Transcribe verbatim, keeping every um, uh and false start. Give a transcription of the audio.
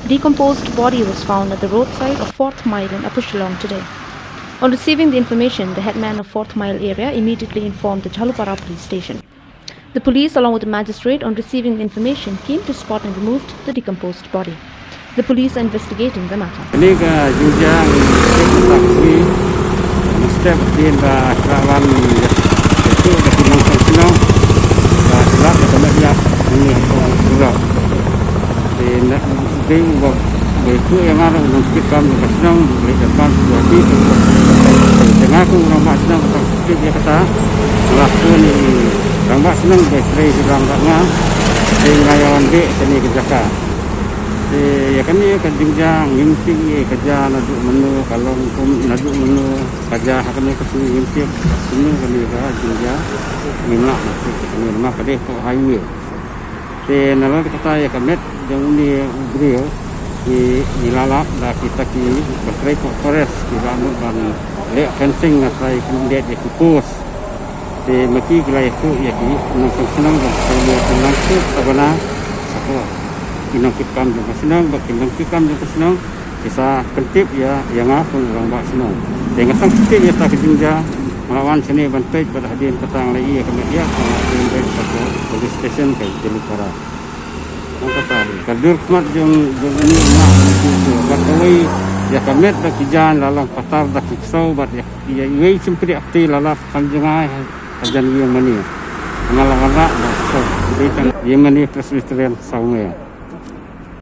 Decomposed body was found at the roadside of Fourth Mile in Upper Shillong today. On receiving the information, the headman of Fourth Mile area immediately informed the Jhalupara police station. The police, along with the magistrate, on receiving the information, came to spot and removed the decomposed body. The police are investigating the matter. Kane ka jingjia ngi tip ba ka sngi mynstep hadien ba ka la wan ïathuh da ki nongshong shnong ba ka la ka met ïap ngi ha ka surok. Te na dei u ba ïathuh ïa nga ruh u nongkit kam jong ka shnong, u leit da ban u ïathuh. Te nga kum u rangbah shnong ka tip ïa kata. Nga la phone ïa u rangbah shnong ba trei shawang bad nga. Te nga ïa wan beh kane ka jaka. Te ïa kane ka jingjia ngim tip ïa ka jia naduh mynno, ka long kum naduh mynno, ka jia ha kane ka sngi ngim tip. Kumno kane ka jingjia ngim lah ban tip kane namar ka dei hapoh highway. Te nalor kata ïa ka met jong une u briew ngi, ngi la lap da kita kiba trei hapoh forest kiba mut ban leh fencing, nga trai khyndiat ïa ki post. Te ma ki ki la ïathuh ïa ki nongshong shnong jong ka shnong, ki nang suk sabana sha ki nongkit kam jong ka shnong bad ki nongkit kam jong ka shnong ki sa pyntip ïa, ïa nga kum u rangbah shnong. Te nga sngewthuh ïa kata ka jingjia, nga la wan shane ban peit bad hadien kata nga la ïoh ïa ka met ïap, nga la pynbeit sha ka police station ka Jhalupara. Ong kata ka dur khmat jong, jong une u mah u tu tu. Bad kawei ïa ka met da ki jaiñ la long patar da ki ksew bad ïa, ïa iwei i shympriahkti la lap kam jngai ha jan ïing mane. Nga la wanrah da ksew. Dei tang ïing mane Presbyterian Sawnger.